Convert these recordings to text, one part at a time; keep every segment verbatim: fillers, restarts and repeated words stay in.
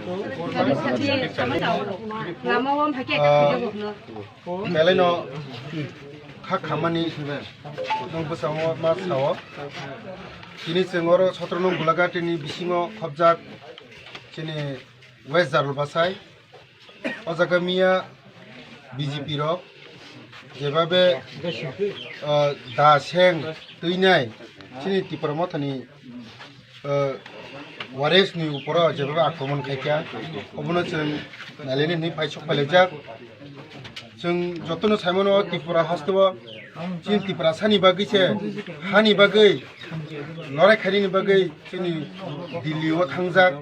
Ah, belai no kha khamani nwng bwskango ma sao. Tini chwng oro sotro nung Gulagati ni bisingo khobjak chini West Jarul bwsai. O jaga miya B J P rok jebabe, ah, da seng twinai chini Tipra Mothani, ah, waris ni uporo jebabe akromon khaikha, obono chwng naileni hinwi phai sok phailaijak. Chwng jotono saimano Tripura hasteo chini Tiprasani bagwi se, hani bagwi, lorai khainani bagwi chini Delhi o thangjak.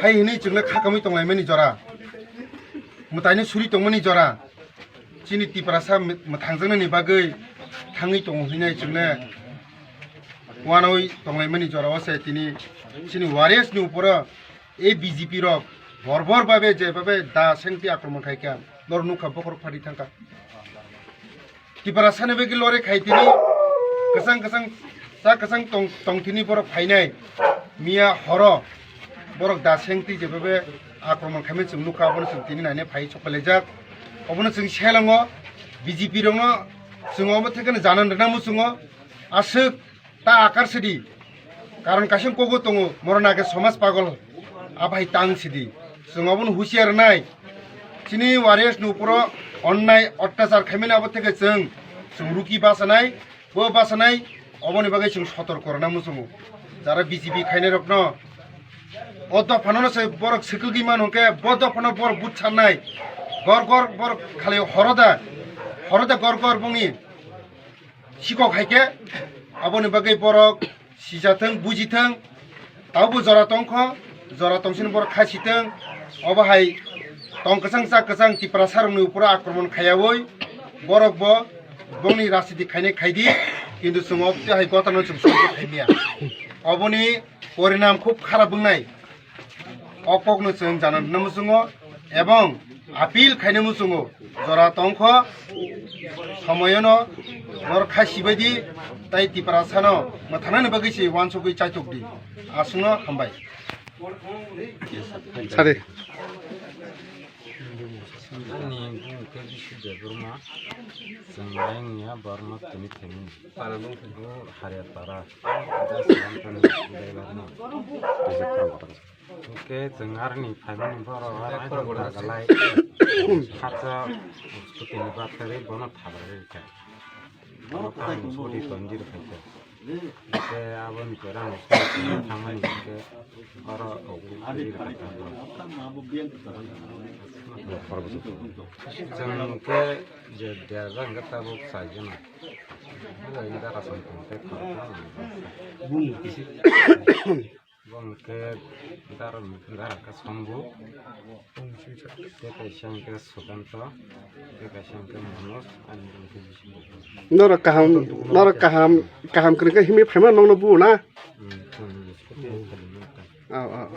Hai hinwi chwngno kha kamwi tonglaimani jora, mwtaino suri tongmani jora, chini Tiprasa mwthangjaknani bagwi thangwi tongo hinwi chwngno uanaui tonglaimani jora o se tini chini waris ni uporo A B J P rok borbor babe jebabe da sengti akromon khaikha, norok nukha bokhorok phari thangkha. Tiprasani bagwi lorai khai tini kwchang kwchang cha kwchang tong tongthini borok phainai miya horo borok da sengti jebabe akromon khaimani chwng nukha, abono chwng tini naina phai sok phailaijak. Obono chwng selango B J P rokno chwng omo thekeno janan rwna muchungo aswk ta akar sidi. Karon kaisa kogo tongo, morona ke somaj pagol abai tang sidi. Chwng obono husiar nai. Chini waris ni uporo onnai ottachar khaimani abo theke chwng, chwng ruki basanai, bo basanai, oboni bagwi chwng sotor korona muchungo. Jara B J P khainai rokno o dophano se borok swkugwi mano hwnkhe bo dophano borok bucharnai. Gor gor borok khali horoda, horoda gor gor bongni sikok hai khe aboni bagwi borok sijathwng, bujithwng, tabukbo jora tongkho, jora tongsini borok kha sitwng, obo hai tong kwchang chak kwchang Tiprasarokni uporo akromon khaiyaui borokbo bongni rajniti khainai khaidi, kintu chwng obo tei hai gotano chwng soi khaimya. Oboni porinam khub kharap wngnai. O kokno chwng jana rwna muchungo ebong appeal khaina muchungo, jora tongkho, somoyono norok kha sibaidi, tai Tiprasano mwthangnani bagwi se uansugwi chaitok di. Aswkno hambai. Sadi. Ani bumung khe Bisudya Burma, chwng ayang ya Burma tini thani. Para bumung khe Haria Para. Hwnkhe chwng aroni phaimani borok aro aino dagalai, hachal, scooty ni battery bono thabrari rwkha. Bono tang scooty tonjak rwkha. Hwnkhe aboni pore ang scooty thangmani hwnkhe oro rwkha. Chwng hwnkhe je derja hwnkhe tabuk chaijana. Oro hwnkhe dara song tong tei khorokma. Bumung kisi. Bo hwnkhe dara, dara khe Songbu, tei kaisa hwnkhe Sukanto, tei kaisa hwnkhe Manoj, ani hwnkhe bisingo. Norok kaham, norok kaham, kaham kwrwngkhe himwi phaima nokno buo na? Hmm, hmm, hmm. Oh, oh.